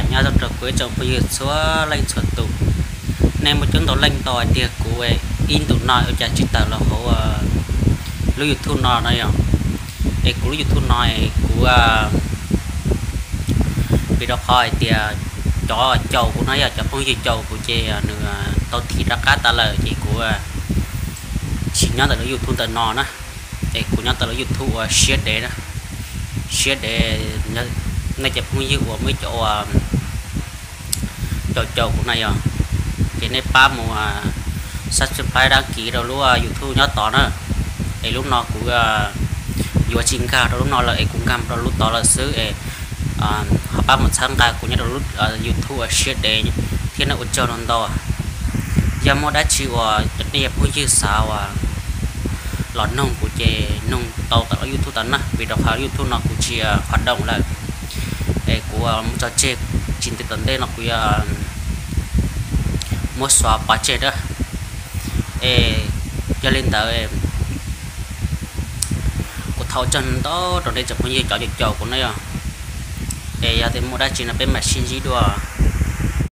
Nyob zoo rau kuv ib tsoom phooj ywg txhua leej txhua tus. Nej muaj coob ntau leej tau hais tias kuv ib ntus no ua cas tsis tawm los hauv lub YouTube no no yog. Es kuv lub YouTube no es kuv, vim rau qhov hais tias cov caum kuv no yog cov phooj ywg caum kuv ces nws tau thim rov qab tas lawm ces kuv tsis nyob ntawm lub YouTube ntawm no na. Es kuv nyob ntawm lub YouTube uas Siab Dev na. Siab Dev, nej cov phooj ywg uas muaj ib co uas caum caum kuv na yog, ces nej pab mus subscribe, đăng ký rau lub YouTube nyob tod na. Es lub no kuv yuav tsis nkag rau lub no lawm es kuv nkag rau lub tod lawm xwb es ho pab mus txhawb nqa kuv nyob rau lub YouTube uas Siab Dev thiab na, ua tsaug ntau. Yog muaj dab tsi uas nej cov phooj ywg xav uas los noog kuv ces noog tau tom lub YouTube tod na, vim rau qhov YouTube no kuv tsis hoạt động lawm. Es kuv mus tso tseg, tsis ntev tom ntej no kuv yuav muab xóa pov tseg na. Es yog li ntawd, kuv thov ua tsaug ntau rau nej tsoom phooj ywg cov caum caum kuv na yog. Es yog tias muaj dab tsi no peb mam sib ntsib dua.